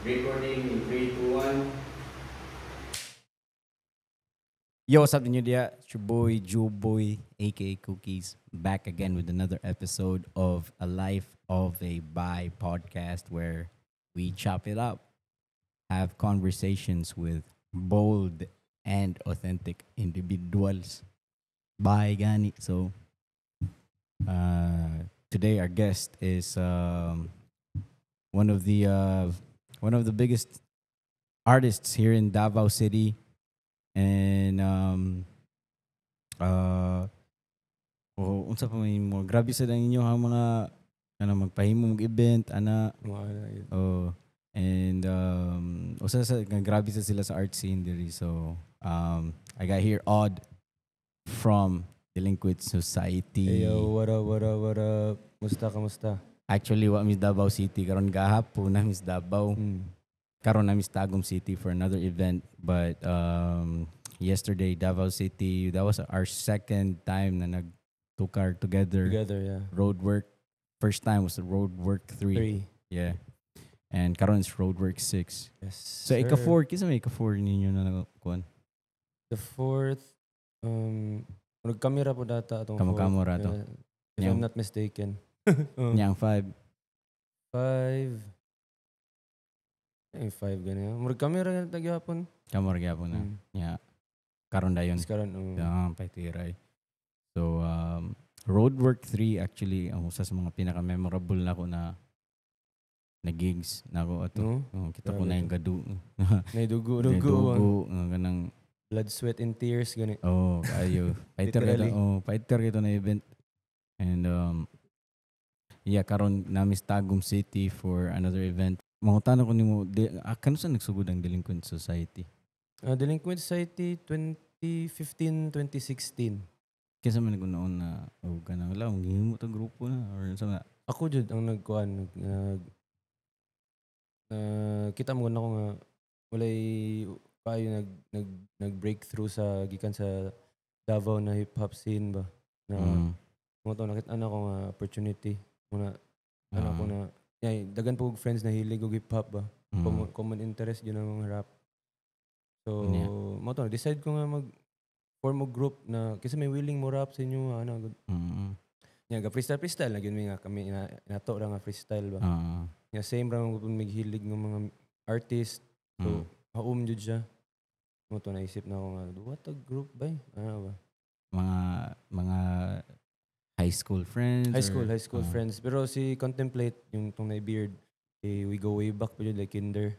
Recording in 3, 2, 1. Yo, what's up ninyo diya? It's your boy, Boy, aka Cookies, back again with another episode of A Life of a Bi podcast, where we chop it up, have conversations with bold and authentic individuals. Bi gani. So, today our guest is one of the biggest artists here in Davao City, and oh, unsa pa may mo, grabe sa inyo ang mga ano, magpahimo og event ana. Wala yun. Oh, and usa sa nga grabe sa sila sa art scene diri. So I got here Odd from Delinquent Society. Hey yo, what up, what up, what up? Musta, kamusta? Actually, wa mi sa Davao City karon, gahapon na mi sa Davao. Karon na mi sa Tagum City for another event, but yesterday, Davao City, that was our second time na nagtukar together. Together, yeah. Roadwork. First time was the Roadwork 3. Three. Yeah. And karon is Roadwork 6. Yes, So sir. Ika-4, kinsa may ika-4 ninyo na nagkuan? The fourth, nagkamera po data atong Kamo-kamo fourth. ra to. Yeah. If I'm not mistaken. Nya ang 5? Five. Eh, five gani. Murag kamera na tagyapon. Kamo ra gyapon na. Nya karon dayon. Mas karon. Um, Yeah, paitiray. So, Roadwork 3 actually ang usa sa mga pinaka-memorable nako na na gigs nako ato. No? Oh, kita ko Grabe na yung to. gadu. Nay dugo, dugo. Dugo, nga ganang Blood, sweat, and tears gani. Oh, kayo. Fighter kito, Literally. oh, fighter kito na event. And yeah, karon naa mi sa Tagum City for another event. Mangutana ko nimo, di, kano sa nagsugod ang Delinquent Society? Delinquent Society 2015, 2016. Kinsa man nag-unaon na oh, kanang wala gihimo tong grupo na or unsa man? Ako jud ang nagkuan, nag, nag na kita mo na ko nga walay kayo nag nag nag breakthrough sa gikan sa Davao na hip hop scene ba na mo to, nakita na ko nga opportunity muna ano ko na yeah, dagan po og friends na hilig og hip hop ba, common interest yun ang mga rap, so mo to, decide ko nga mag form og group na kasi may willing mo rap sa inyo ano good. Nya ga freestyle freestyle na gyud mi nga kami ina, inato ra nga freestyle ba. Nya same ra man gud mig hilig ng mga artist. So haom jud siya. Mo to, naisip na ako nga what a group ba ano ba. Mga high school friends High school, high school friends. Pero si Contemplate, yung tong na beard, eh, we go way back pa jud, like kinder.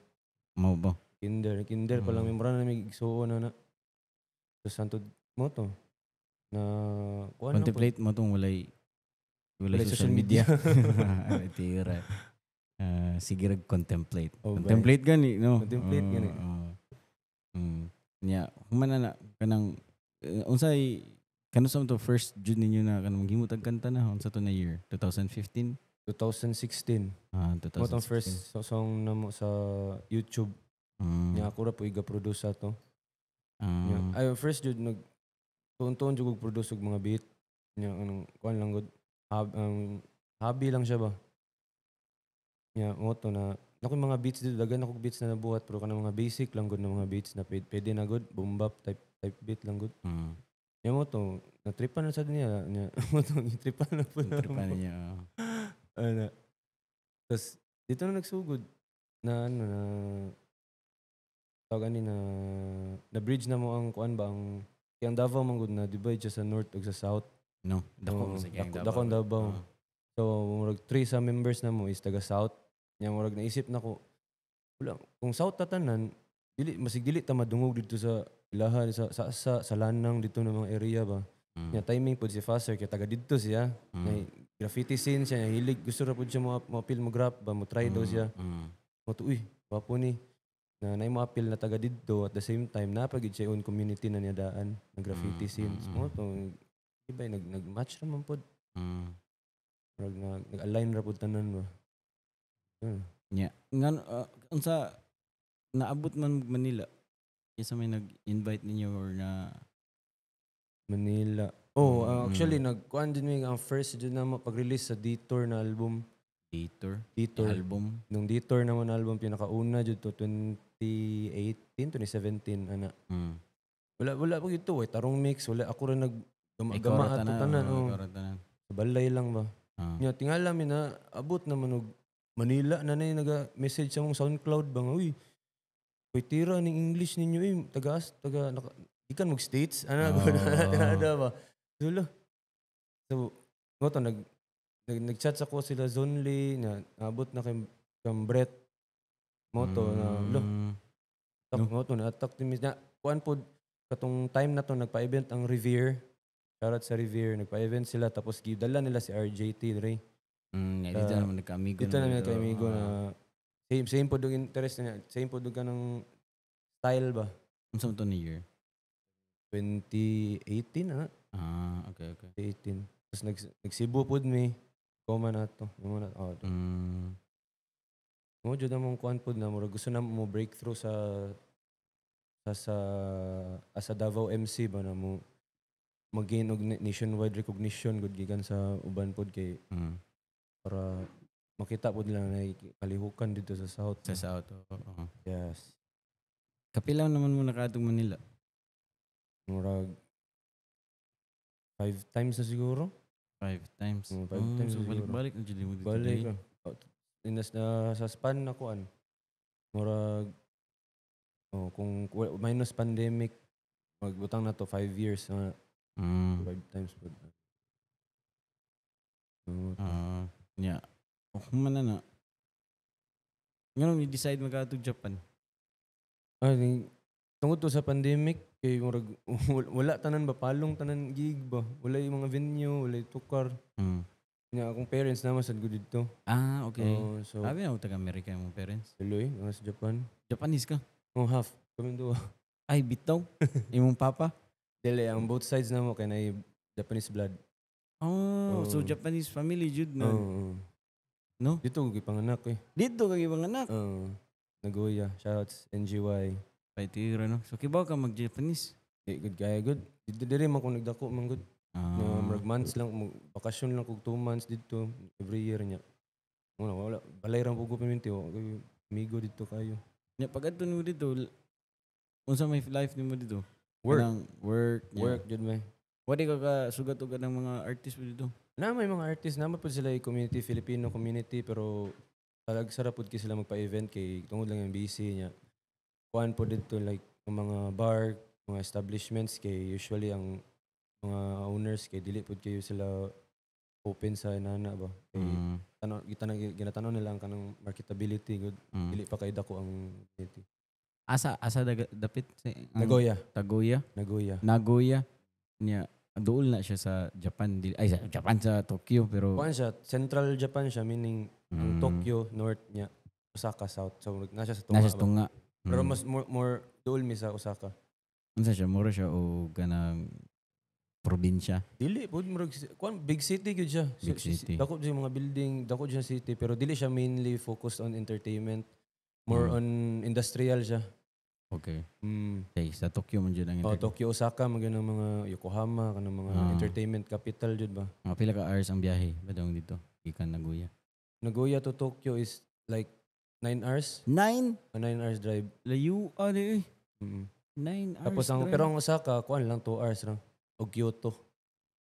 Mao ba? Kinder, kinder pa lang may mura na may igsuon na na. So santod mo to na kuan na po. Contemplate mo tong walay Walay social social media. media. Tira. Sige rag contemplate. Oh, ba? Contemplate gani, no? Contemplate gani. Oo. Nya, human na na kanang unsay kano sa to first jud ninyo na kanang maghimo tag kanta na, unsa to na year? 2015? 2016. Ah, Mo tong 2016. first song na mo sa YouTube. Nya ako ra po iga-produce ato. Nya, ay first jud nag tuon-tuon jud og produce og mga beat. Nya anong kuan lang gud hobby lang siya ba. Nya mo to na ako yung mga beats dito, daghan ako beats na nabuhat pero kanang mga basic lang gud na mga beats na pwede na gud, boom bap type type beat lang gud. Nya mo to, natripan na sad niya, nya mo to, tripan na po. Tripan niya. Oo. Ano. Tapos dito na nagsugod na ano na tawag ani na na bridge na mo ang kuan ba, ang kay ang Davao man gud na divide siya sa north ug sa south. No, dako Oo, mo sa gang dako ang Davao. Oo. So murag three sa members na mo is taga south. Nya murag naisip na ko wala kung south ta tanan, dili masig dili ta madungog dito sa ilaha sa Lanang dito na mga area ba. Nya timing pod si Faster kay taga didto siya. May graffiti scene siya, hilig gusto ra pod siya mo appeal mo rap ba, mo try daw siya. Mo to, uy, gwapo ni. Na naay mo appeal na taga didto, at the same time naa pa gid siya own community na niya daan ng graffiti scene. So, mo to, iba nag nag-match ra man pod. Murag nag-align ra pod tanan ba. Yun. Nya. Ngan unsa naabot man og Manila? Kinsa may nag-invite ninyo or na Manila. Oh, actually nagkuan din mi ang first jud na mo pag-release sa Detour na album. Detour. Detour. Album. Nung Detour naman album, pinakauna jud to 2018, 2017 ana. Wala wala pa gito, way tarong mix, wala, ako ra nag gama, Ikaw gama ra ato tanan, tanan, oh, oh. ikaw ra tanan. Sa balay lang ba. Nya tingala mi na abot naman og Manila na na naga-message sa mong SoundCloud ba nga, "Uy, uy, tira ning English ninyo eh, taga taga naka, ikan mag States ana." Tinada ba. So, lo. So mo to nag nag nag-chat sa ko sila Zonly na abot na kay kang Brett mo to na lo. Tak No. mo to na attack ni na kuan pod katong time na to, nagpa-event ang Revere. Shoutout sa Revere, nagpa-event sila tapos gidala nila si RJT dre. Yeah, dito naman nagka-amigo. Dito naman namin dito. nagka-amigo na same same pod yung interest niya, same pod ka ng style ba. Unsa man to ni year? 2018 na. Ah, okay. 2018. Tapos nag Cebu pod mi. Koma na to. Mo na oh. Mo jud among kuan pod na murag gusto na mo breakthrough sa as a Davao MC ba na mo mag-gain og nationwide recognition gud gikan sa uban pod kay para makita pod nila na kalihukan dito sa South. Sa South. Oo. Yes. Kapila naman mo nakaadtong Manila? Murag five times na siguro. Five times. Five times so na siguro. Balik-balik na jud mo dito. Balik dali. ra. Oh, na, sa span na kuan. Murag oh, kung minus pandemic, magbutang na to 5 years na five times pod. Oh, Ah, yeah. Okay man na na. Nganong ni-decide mag-adtong Japan? Ah, tungod to sa pandemic kay murag wala tanan ba, palong tanan gig ba. Wala yung mga venue, wala yung tukar. Nya akong parents naman sad gud didto. Ah, okay. Oh, so Sabi na taga Amerika yung mga parents. Tuloy, mga sa Japan. Japanese ka? Oh, half. Kami duha. Ay, bitaw. Imong papa? Dili, ang both sides na mo kay na Japanese blood. Oh, so Oh. Japanese family jud na. Oo. Oh, No? Dito ko gipanganak eh. Dito ka anak. Oo. Nagoya, shoutouts NGY. Paitira no. So kibaw ka mag-Japanese. Di good kaya good. Dito diri man ko nagdako man good. Na murag months lang mo bakasyon lang kog 2 months dito every year niya. Wala wala balay ra po ko paminti wa koy amigo dito kayo. Nya pag adto nimo dito, unsa may life nimo dito? Work. Kanang work. Nya. Work jud may. Wadi ka ka sugat-ugat ng mga artist mo dito? Na may mga artist naman po sila yung community, Filipino community, pero talag sarap pud kay sila magpa-event kay tungod lang yung busy niya. Kuan po dito like ang mga bar, mga establishments kay usually ang mga owners kay dili pud kayo sila open sa inana ba. Kay tanaw gitanaw ginatanaw nila ang kanang marketability good. Dili pa kay dako ang community. Asa asa dapit sa ang Nagoya, Tagoya, Nagoya. Nagoya. Nya duol na siya sa Japan, dili ay sa Japan, sa Tokyo, pero Kuan siya, Central Japan siya, meaning ang Tokyo north niya, Osaka south. So nasa sa tunga. Nasa sa ba? tunga. Pero mas more duol mi sa Osaka. Unsa siya, mura siya o kanang probinsya? Dili pud murag kuan, big city gyud siya. Big city. Dako siya mga building, dako siya city pero dili siya mainly focused on entertainment. More on industrial siya. Okay. Okay, sa Tokyo man jud ang Oh, Tokyo, Osaka, mga ganang mga Yokohama, kanang mga entertainment capital jud ba. Mga pila ka hours ang biyahe padung dito gikan Nagoya? Nagoya to Tokyo is like 9 hours, 9? A 9 hours drive. Layo ah di eh. 9 hours. Tapos ang drive. pero ang Osaka kuan lang, 2 hours ra. O Kyoto.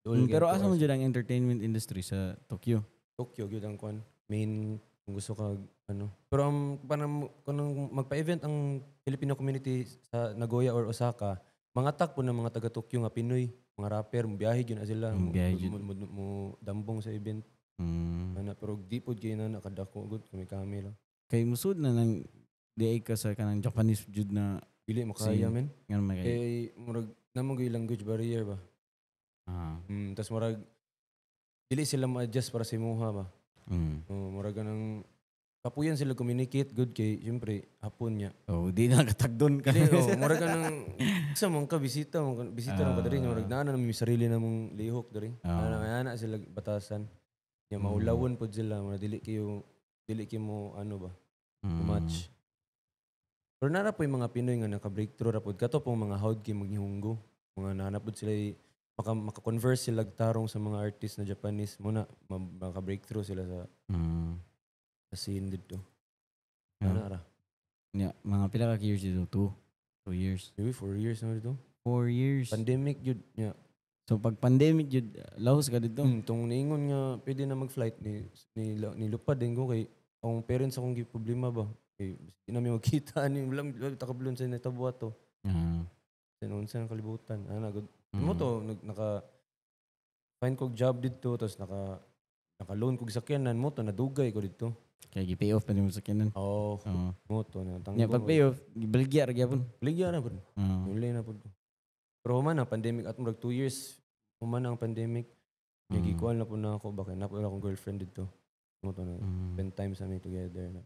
Duol gyud Pero 2 asa man hours. jud ang entertainment industry sa Tokyo? Tokyo gyud ang kuan main kung gusto ka ano. Pero ang panam kung magpa-event ang Filipino community sa Nagoya or Osaka, mga po ng mga taga Tokyo nga Pinoy, mga rapper, biyahe gyud na sila, mo, Biyahe gyud. mo dambong sa event. Ana, pero di pod kay na nakadako gud, kami kami lang. Kay musud na nang di ka sa kanang Japanese jud na Dili makaya Scene. men. Ngano may kay Kay murag namo gyud language barrier ba. Tas murag dili sila ma-adjust para sa imuha ba. Oh, murag kanang kapuyan sila communicate good kay syempre hapon niya. Oh, di na katagdon ka. Dili oh, murag kanang sa mong ka bisita mong bisita ka diri, murag naa na mi sarili na mong lihok diri. Ana ana sila batasan. Nya maulawon pod sila, murag dili kayo mo ano ba, match. Pero nara po yung mga Pinoy nga naka-breakthrough ra pod. Kato pong mga howd kay magnihunggo. Mga nahanap pod sila maka-converse sila tarong sa mga artist na Japanese muna maka-breakthrough sila sa Sa scene dito. Yeah. Ana ra. Yeah, mga pila ka years dito? Two? 2 years? Maybe 4 years na dito. 4 years. Pandemic jud. Yeah. So pag pandemic jud, lahos ka dito. Tong niingon nga pwede na mag-flight ni lupad din ko kay ang parents akong gi problema ba. Kay di namin magkita ni wala wala ta kabalon sa nahitabo ato. Sa unsa ang kalibutan. Ana gud. Mo to naka find kog job dito, tapos naka loan kog sakyanan mo to, nadugay ko dito. Kaya gi-pay off pa nimo sakyanan. Oh, Oo. mo to na tanggo. Nya pag pay off, gibaligya ra gyapon. Baligya na pud. Oo. Wala na pud ko. Pero human ang pandemic at murag 2 years human ang pandemic. Mm. Gikuan na pud na ako ba kay naa pud akong girlfriend dito. Mo to na spend time sa mi together na.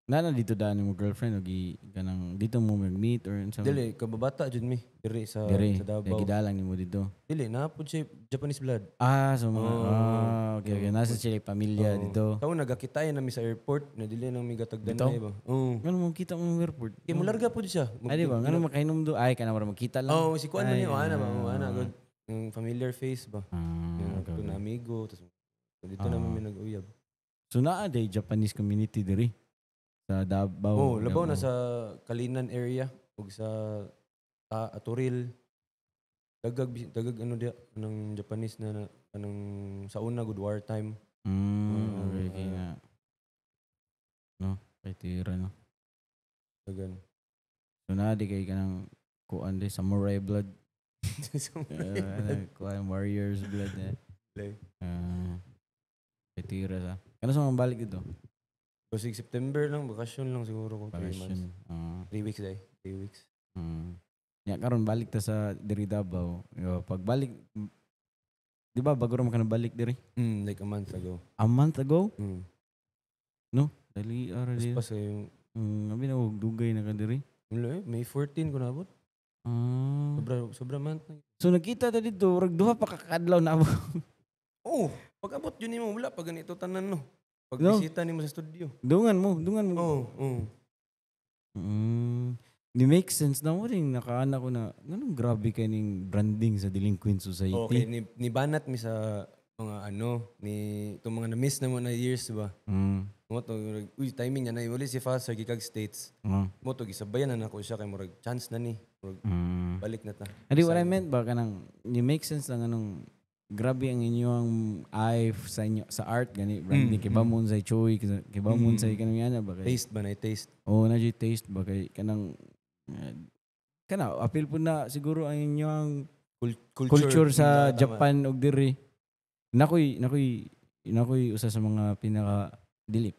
Naa na dito daan mo girlfriend o gi kanang dito mo mag-meet or unsa man? Dili, kababata jud mi diri sa Diri. sa Kaya Davao. gidalang nimo dito. Dili na pud siya Japanese blood. Ah, so mga Oo. ah, okay. Nasa sila pamilya Oo. dito. Sa una nagakitayan nami sa airport na dili nang mi gatagdanay ba. Oo. Ngano mo kita mo airport? Kay mularga pud siya. Ay, di ba? Ngano makainom do? Ay, kana mura magkita lang. Oh, si kuan man Ay, niyo, ana ba? Oh, ana ah. good. Yung familiar face ba. Ah, Yung okay, okay, na okay. amigo tas dito naman mi nag-uyab. So naa day Japanese community diri sa Davao. Oh, labaw na sa Kalinan area ug sa Aturil. Dagag dagag ano dia ng Japanese na anong sa una good war time. Okay na. No, kay tira no. Dagan. So naa di kay kanang kuan di samurai blood. Samurai blood. Kuan warriors blood eh. Lay. Ah, kay tira sa. Kano sa mga balik dito? Basig September lang, bakasyon lang siguro ko. 3 months. Bakasyon. Ah. 3 weeks ay. 3 weeks. Ya karon balik ta sa diri Davao. Yo, pagbalik, di ba bago ra man ka nabalik diri? Like a month ago. A month ago? Mm. Dali ara di. Pas yung Abi na og dugay na ka diri. wala eh, May 14 ko naabot. Ah. Sobra sobra month na. So nagkita ta dito, rag duha pa ka kaadlaw na abot. Oh, pag abot yun nimo wala pa ganito tanan no. Pag No. bisita nimo sa studio. Dungan mo, dungan mo. Oh. Ni make sense na mo rin nakaana ko na nganong grabe kay ning branding sa Delinquent Society. Okay, ni banat mi sa mga ano ni itong mga na-miss na mo na years ba. Mo to murag, uy, timing niya na uli si Faster gikag States. Mo to gisabayan na nako siya kay murag chance na ni. Murag balik na ta. Adi what I meant ba kanang ni make sense lang anong grabe ang inyong eye sa inyo sa art gani branding kay bamon sa choy kay bamon sa kanang yana ba kay Taste ba na taste. oh na jud taste ba kay kanang kana apil po na siguro ang inyong Culture, culture sa tama. Japan og diri. Nakoy usa sa mga pinaka dili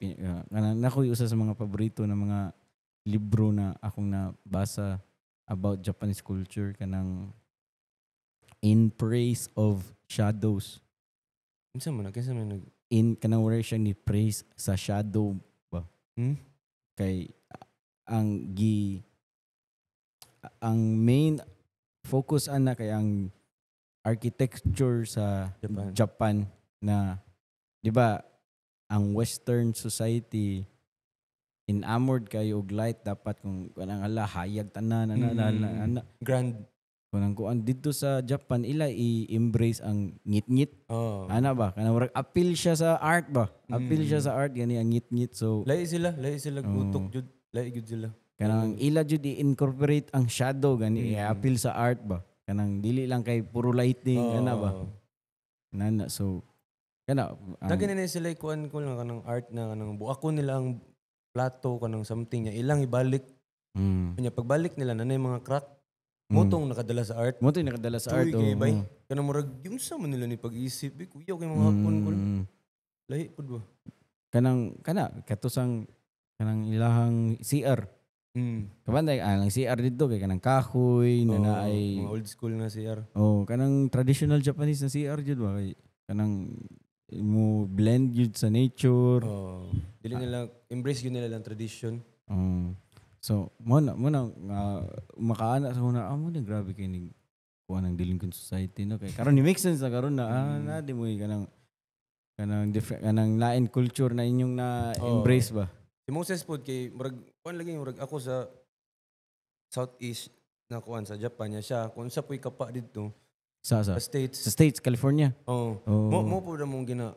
kanang nakoy usa sa mga paborito na mga libro na akong nabasa about Japanese culture, kanang In Praise of Shadows. Unsa man na kinsa man nag In kanang where siya ni praise sa shadow ba? Kay ang gi ang main focus ana kay ang architecture sa Japan. Japan na di ba ang western society enamored kayo og light, dapat kung kanang ala hayag tanan ana ana ana, ana. Grand. Kung ang kuan dito sa Japan ila i-embrace ang ngit-ngit. Oh. Ana ba kanang murag appeal siya sa art ba, appeal siya sa art gani ang ngit-ngit, so Lahi sila Oh. utok jud. Lahi jud sila. Kanang ila jud i-incorporate ang shadow gani, i-appeal sa art ba, kanang dili lang kay puro lighting ana ba nana, so kana ang, Daghan na sila kuan ko lang kanang art na kanang buakon nila ang plato kanang something niya ilang ibalik. Kanya pagbalik nila na mga crack. Motong nakadala sa art. Mo to yung nakadala sa art Uy, kay oh. bay. Kanang murag yung sa man nila ni pag-isip eh, kuya kay mga Hapon ko. Lahi pud ba? Kanang kana katusang kanang ilahang CR. Kabanday ang CR dito kay kanang kahoy na Oo, naay mga old school na CR. Oh, kanang traditional Japanese na CR jud ba kay kanang mo blend jud sa nature. Oh, dili nila embrace gyud nila lang tradition. Oh. So, mo na nga makaana sa una, ah, mo na grabe kay ni kuha ng Delinquent Society no kay karon ni make sense na karon na ah, na di mo kanang kanang different kanang lain culture na inyong na Oo. embrace ba. Si Moses pod kay murag kuan lagi murag ako sa Southeast na kuan sa Japan niya siya kung sa puy kapa didto Sa sa States. Sa States, California. Oh. Oh. Mo po na mong gina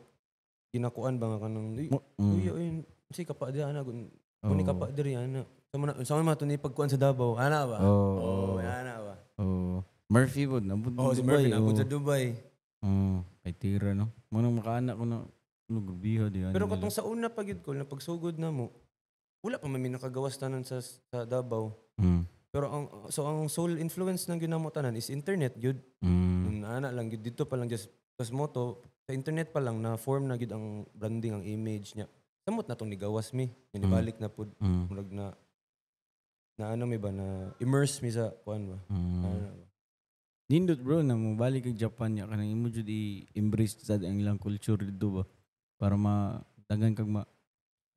ginakuan ba nga kanang uy, uy, uy, si kapa di ana gun ni kapa diri ana. Sa man to ni pagkuan sa Davao, ana ba? Oh, Oh, ana ba? Oh. Murphy pod, nabud Oh, si Murphy nabud sa Dubai. Oh, kay tira no. Mo nang makaana ko na ano grabiha di Pero katong sa una pa gyud ko na pagsugod na mo, wala pa man mi nakagawas tanan sa Davao. Pero ang so ang sole influence ng ginamo tanan is internet gyud. Ana lang gyud dito pa lang just tas mo to sa internet pa lang na form na gyud ang branding, ang image niya. Samot na tong nigawas mi, nibalik na pud murag na na ano mi ba na immerse mi sa kuan ba. Ana ba? Nindot bro na mo balik kag Japan niya kanang imo jud i-embrace sad ang ilang culture dito ba para ma dagan kag ma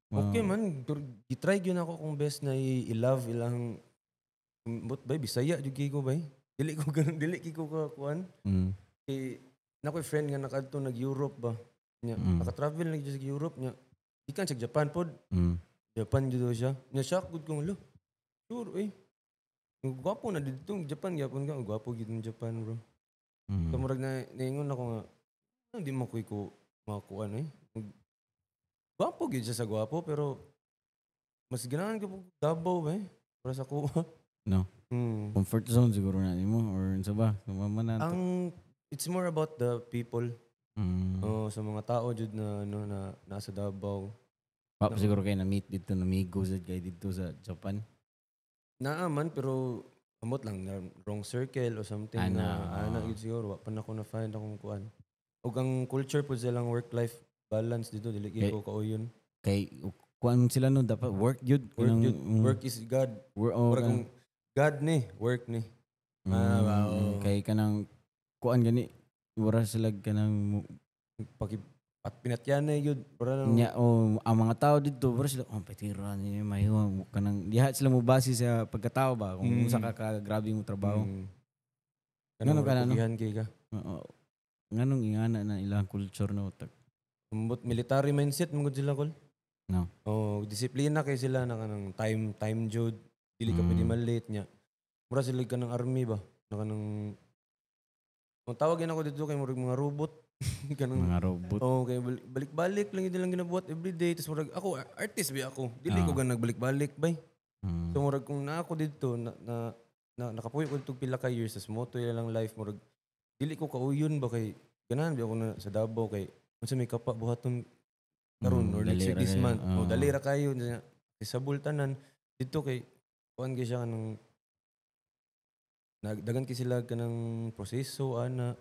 Okay man, pero gitry gyud ako kung best na i-love ilang but bay Bisaya jud kay ko bay. Dili ko ganun, dili kay ko ka kuan. Kay na ko'y friend nga nakadto nag-Europe ba. Nya, naka-travel na gyud sa Europe nya. Gikan sa Japan pod. Japan jud daw siya. Nya shock gud kong lo. Sure eh. Ang gwapo na dito Japan gyapon ka, ang gwapo gyud ng Japan, bro. So murag na naingon ako nga ano, di mo ko makuan eh. Gwapo gyud siya sa gwapo pero mas ganahan ko po Davao ba eh. Para sa kuha. No. Comfort zone siguro na nimo or unsa ba? Sumama na to. Ang it's more about the people. Oh, sa mga tao jud na ano na nasa Davao. Pa siguro kay na meet dito na migo sad kay dito sa Japan. Naa man pero amot lang na wrong circle or something Ana, na ana oo. gyud siguro wa pa na ko na find akong kuan. Ug ang culture pud silang work life balance dito dili Kay- ko kauyon. Kay kuan sila no dapat work jud Work kanang, jud, work is God. Work, oh, Murag kung God ni, work ni. Ah, wow. Kay kanang kuan gani wala sila kanang Paki at pinatyan na yun. Para lang nya oh, ang mga tao dito wala sila oh patira ni mahiwa kanang diha sila mo base sa pagkatao ba kung unsa ka ka grabe mo trabaho. Kanang Ngano ka na, no? pugihan kay ka. Oo. Nganong ingana na ilang culture no tag. Ambot military mindset mo gud sila kol. No. Oh, disiplina kay sila na kanang time time jud. Dili ka pwede malate nya. Mura sila ka ng army ba? Na kanang kung tawagin ako dito kay murag mga robot. Kanang Mga robot. Oh, kay balik-balik lang yun lang ginabuhat everyday. Tapos murag ako artist ba ako. Dili ko gan nagbalik-balik bay. So murag kung naa ako dito na, na, na nakapuyo ko dito pila ka years sa moto lang life murag dili ko kauyon ba kay ganahan ba ako na sa Davao kay unsa may kapa buhaton karon or next dali week ra this kayo. month. Oh, Oo. dali ra kayo niya. Isabol tanan dito kay kuan kay siya kanang nagdagan kay sila kanang proseso ana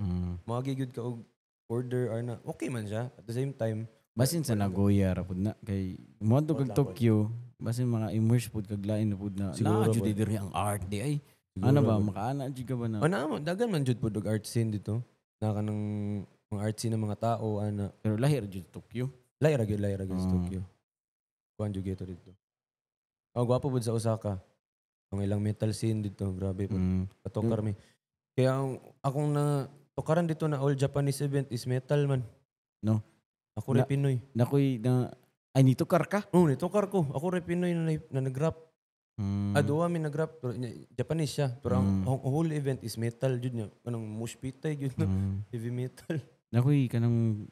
maagi gyud ka og order ana okay man siya at the same time. Basin sa Nagoya ra pud na kay moadto kag Tokyo, basin mga immerse pud kag lain na pud na. Siguro Naa jud pud. diri ang art di ay. Ano ba makaana jud ka ba na? Ana mo dagan man jud pud og art scene dito na kanang mga art scene ng mga tao ana. Pero lahi ra jud Tokyo. Lahi ra gyud sa Tokyo. Kuan jud gito dito. Oh, gwapo pud sa Osaka. Ang ilang metal scene dito, grabe pud. Patokar mi. Kaya ang akong na tukaran dito na all Japanese event is metal man. No. Ako rin Pinoy. Nakoy na ay nito kar ka. Oh, nitukar ko. Ako rin Pinoy na nag-rap. Ah, duwa mi nag-rap. Pero, Japanese siya. Pero ang whole event is metal jud niya. Anong mosh pit ay jud na. Heavy metal. Nakoy kanang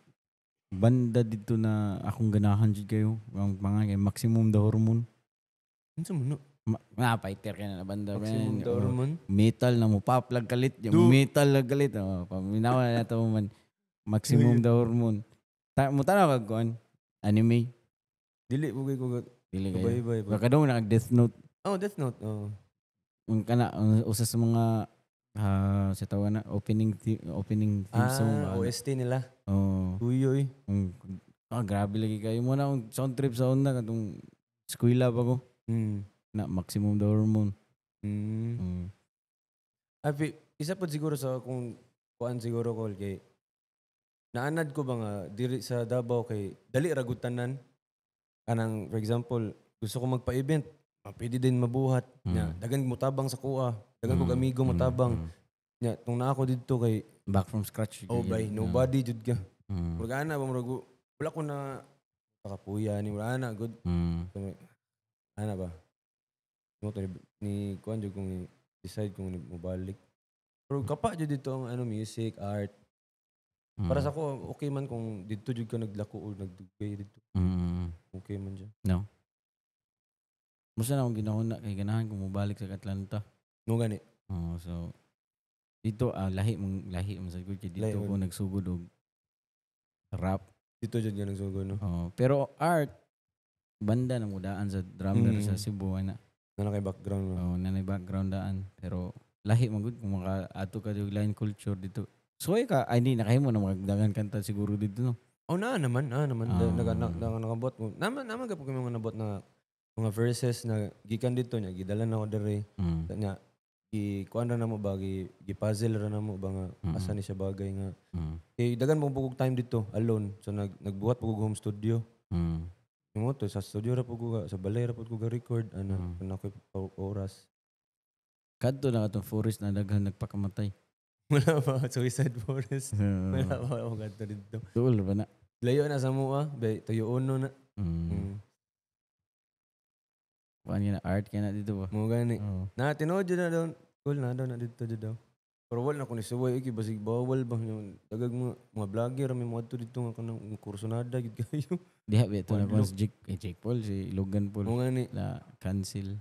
banda dito na akong ganahan jud kayo. Ang mga kay Maximum the Hormone. Unsa man no? Ma, fighter ka na na banda. Maximum man. the Oh, Hormone. metal na mo pop lang kalit. Yung Du. metal lang kalit. Oh, paminawa na nato man. Maximum the Hormone. Ta mo tanaw kag kuan? Anime. Dili po kay ko Dili kayo. bye bye. Baka daw nag Death Note. Oh, Death Note. Oh. Ang kana ang usa sa mga sa tawa na opening theme song ba? Ah, OST nila. Oh. Tuyo eh. Grabe lagi kayo mo na akong sound trip sa una katong eskwela pa ko na Maximum the Hormone. Ah, isa po siguro sa kung kuan siguro ko kay naanad ko ba nga diri sa Davao kay dali ra gud tanan. Kanang for example, gusto ko magpa-event, pwede din mabuhat. Nya, dagan mo tabang sa kuha, dagan kog amigo mo tabang. Nya, tung naa ako didto kay Back from scratch. oh bay, nobody jud ka. Murag ana ba murag wala ko na nakapuya ni wala ana good. So, ana ba? Mo to ni kuan jud kung decide kung ni mobalik. Pero kapa jud dito ang ano music, art. Para sa ako, okay man kung didto jud ka naglako o nagdugay didto. Okay man siya. No. Musa na akong ginahuna kay ganahan ko mobalik sa Atlanta. No gani. Oh, so dito lahi mong lahi mo sa gud kay dito Lahi ko man. Nagsugod og rap. Dito jud ka nagsugod, no. Oh, pero art banda na mudaan sa drummer sa Cebu ana. Na kay background, no. Oh, nanay background daan pero lahi man gud kung maka ato ka og line culture dito. Suway ka ay hindi nakahimo na magdagan kanta siguro dito, no. Oh, na naman, na naman. Ah. Nakabot mo. Naman naman gapon kami mga nabot na mga verses na gikan dito niya, gidala na ko diri. Nya gi kuan ra namo ba, gi puzzle ra namo ba nga asa ni siya bagay nga. Kay dagan mo pugog time dito alone. So nagbuhat pugog home studio. Mo to sa studio ra pug ko sa balay ra pud ko ga record ana kun ako'y oras. Kadto na katong forest na daghan nagpakamatay. Wala pa suicide forest. Wala pa ako kadto dito. Duol ba na? Layo na sa mua, bay tuyo uno na. Kuan na art kaya na dito ba? Mo gani. Oo. Na tinuod jud na daw. Cool na daw na dito jud daw. Pero wala na ko ni suway iki basig bawal ba yung dagag mga vlogger may mga adto dito nga kanang kurso nada gid kayo. Diha ba ito na Wadlok. si Jake, eh, Jake Paul, si Logan Paul Mo gani na cancel.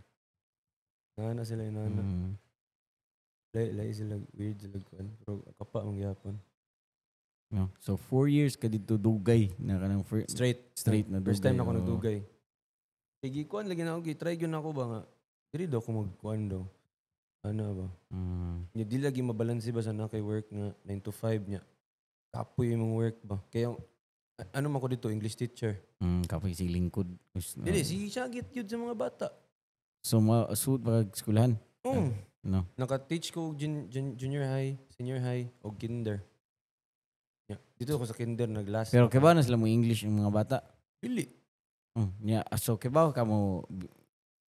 na na sila inana. Lay lay sila, weird sila kuan. Pero kapa man gyapon. No. So 4 years ka dito dugay na kanang Straight. Straight na dugay. First time na ako oo. nagdugay. Sige, kuan lagi na ako, try gyud na ako ba nga. Diri daw ako magkuan daw. Ano ba? Nya di lagi mabalanse ba sa na kay work nga 9 to 5 nya. Kapoy imong work ba. Kaya ano man ko dito, English teacher. Kapoy si lingkod. Dili sige siya git yun sa mga bata. So ma suit pa kag eskwelahan. Oh, No. naka-teach ko og junior high, senior high og kinder. Yeah. Dito ako sa kinder nag-last. Pero kay ba na sila mo English yung mga bata? Dili, Nya so kay ba ka mo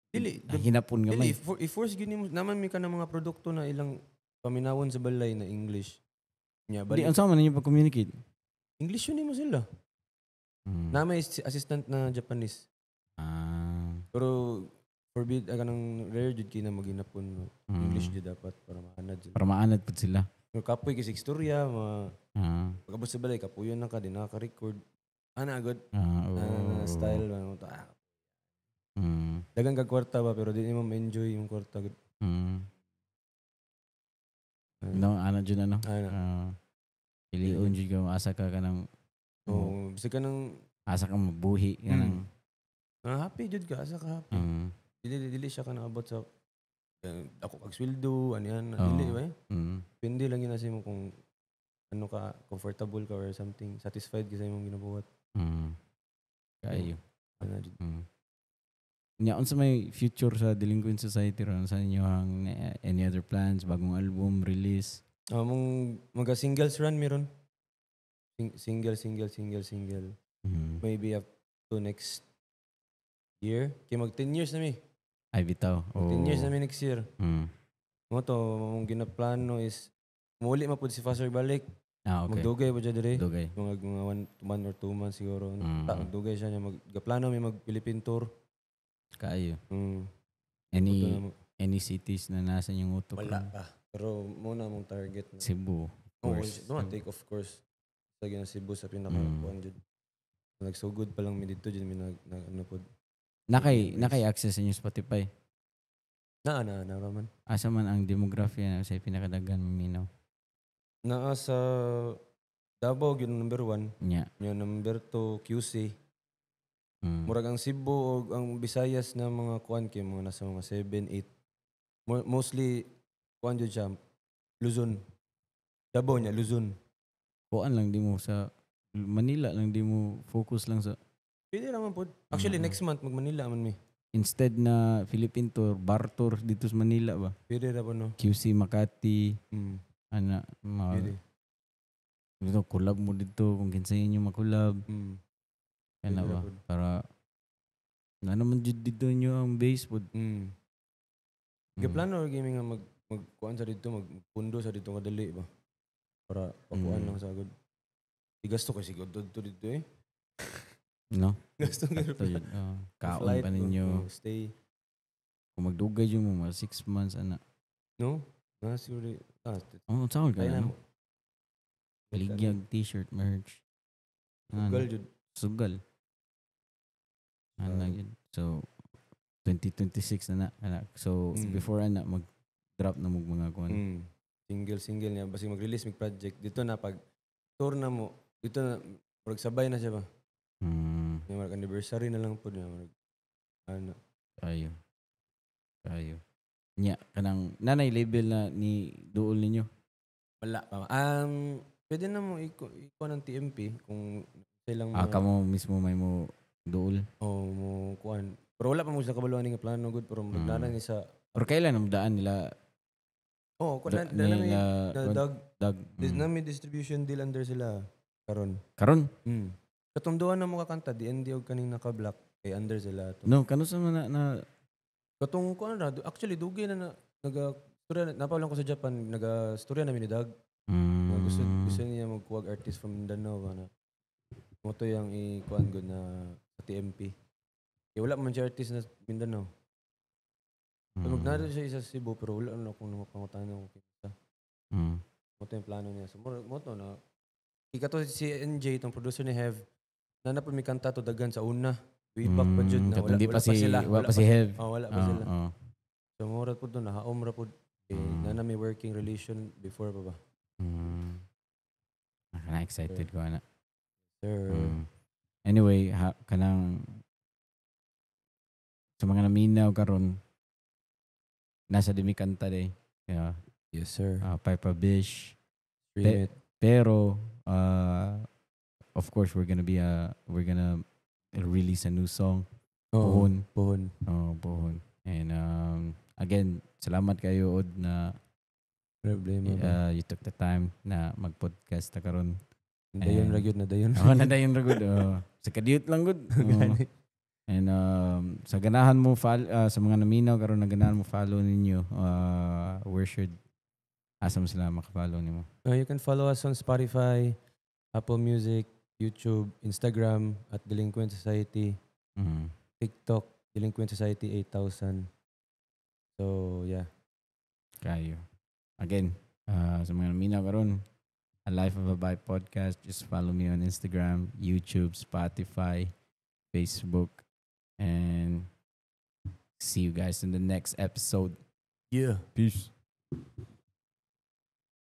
dili. hinapon Dili, gamay. I-force gyud nimo naman mi ka ng mga produkto na ilang paminawon sa balay na English. Nya Di balik. unsa man ninyo pag-communicate? English yun nimo sila. Na may assistant na Japanese. Pero forbid kanang rare jud kay na maginapon, no. English jud dapat para maanad jud. Para maanad pud sila. Pero kapoy kay sa istorya, ma pagabot sa balay kapuyon na ka di na ka-record. Ana good. Oo. Ana na style ba mo to. Dagan kag kwarta ba pero di nimo ma-enjoy yung kwarta gud. No, ana jud ano. Ana. Piliun jud ka asa ka kanang Oh, bisag ka nang asa ka mabuhi kanang happy jud ka, asa ka happy. Dili dili siya ka naabot sa ako kag sweldo, ano yan, dili ba eh? Depende lang yun sa imo kung ano ka, comfortable ka or something, satisfied ka sa imong ginabuhat. Kayo. Ana jud. Nya unsa may future sa Delinquent Society ron sa inyo ang any other plans, bagong album release? Mong maga singles run meron. Single, single, single, single. Maybe up to next year. Kay mag 10 years na mi. Ay bitaw. Mag 10 years Oh. na mi next year. Mo to mong ginaplano is muli ma pud si Faser balik. Ah, okay. Magdugay pa siya dire. Dugay. Mga 1 or 2 months siguro. Ta, magdugay siya niya. Gaplano mi mag Philippine tour. Kaayo. Any Ito na mo. any cities na nasa inyong utok Wala ron? pa. Pero muna mong target na. Cebu, of Oh, course. no, take of course. Sa gina Cebu sa pinaka kuan jud. Nagsugod pa lang mi dito jud mi nag ano pod. Nakay Yes. nakay access sa inyong Spotify. Na na na raman. Asa man ang demographiya na sa pinakadagan maminaw? Naa sa Davao gyud number 1, Nya. nya number 2 QC. Murag ang Cebu og ang Visayas na mga kuan kay mga nasa mga 7, 8. Mostly kuan jud siya Luzon. Davao nya Luzon. Kuan lang di mo sa Manila lang di mo focus lang sa Pwede naman pod. Actually next month mag Manila man mi. Instead na Philippine tour, bar tour dito sa Manila ba? Pwede ra po, no. QC, Makati, ana mga Pwede. dito collab mo dito kung kinsa inyo makulab kana Pwede ra ba pod. para na naman jud dito nyo ang base pod. Gaplano ra gaming nga mag magkuan sa dito, magpundo sa dito kadali ba. Para pakuan lang sa agad. Igasto kasi siguro dito dito eh. No. Gasto Sakto nga. jud. Oh, kaon Flight, pa ninyo. Oh, stay. Kung magdugay jud mo mga 6 months ana. No? Na siguro Oh, unsa ka tayo na no? mo. Baligyag t-shirt merch. Ano, Sugal jud. Sugal. Ano yun. So 2026 na na. Ana. So before ana mag-drop na mo mga kuan. Single single niya basi mag-release mig project dito na pag tour na mo dito na, murag sabay na siya ba. Yung murag anniversary na lang pod niya, murag ano. Kayo. Kayo. Nya kanang nanay label na ni duol ninyo. Wala pa. Pwede na mo iko ng TMP kung silang Ah, kamo mismo may mo duol. Oh, mo kuan. Pero wala pa mo sa kabaluan nga plano gud, pero murag nana ni sa Pero kailan ang daan nila? Oh, kuan na, na, nila na, dog dag na may distribution deal under sila karon. Karon. Katong duha na mo kakanta, DND og kaning naka-black, kay under sila to. No, kano sa man na, na Katong kuan ra, actually dugay na, na naga storya napaw lang ko sa Japan, naga storya na mi ni Dag. Nga gusto gusto niya magkuwag artist from Mindanao ba na. Mo to yang i-kuan gud na sa TMP. Kay wala man siya artist na Mindanao. So, magnaro siya isa sa Cebu, pero wala na akong napangutana ko kinsa. Mo to yung plano niya. So mo to na ika to si NJ, itong producer ni Hev. Na na po may kanta to dagan sa una. Way back pa jud na Katong wala, di wala pa si sila. Wala pa si Hev. Oh, wala pa sila. So mura po doon, nahaom ra po. Eh, na na may working relation before pa ba? Kana excited ko ana. Sir. Anyway, ha, kanang sa mga naminaw karon nasa dimi kanta day. Yeah. Yes, sir. Piper Bish. Stream it. Pero of course we're gonna release a new song. Oh, Puhon. Puhon. Oh, puhon. And again, salamat kayo od na Problema ba? You took the time na mag-podcast ta karon. Dayon And ra gyud na dayon. Oh, nadayon ra gud. Oh. Sa kadiyot lang gud. Oh. Gani. And sa ganahan mo sa mga naminaw karon na ganahan mo follow ninyo, where should asa mo sila maka-follow nimo? You can follow us on Spotify, Apple Music, YouTube, Instagram at Delinquent Society, TikTok, Delinquent Society 8000. So, yeah. Kayo. Again, sa mga naminaw karon, A Life of a Bi podcast, just follow me on Instagram, YouTube, Spotify, Facebook, and see you guys in the next episode. Yeah. Peace.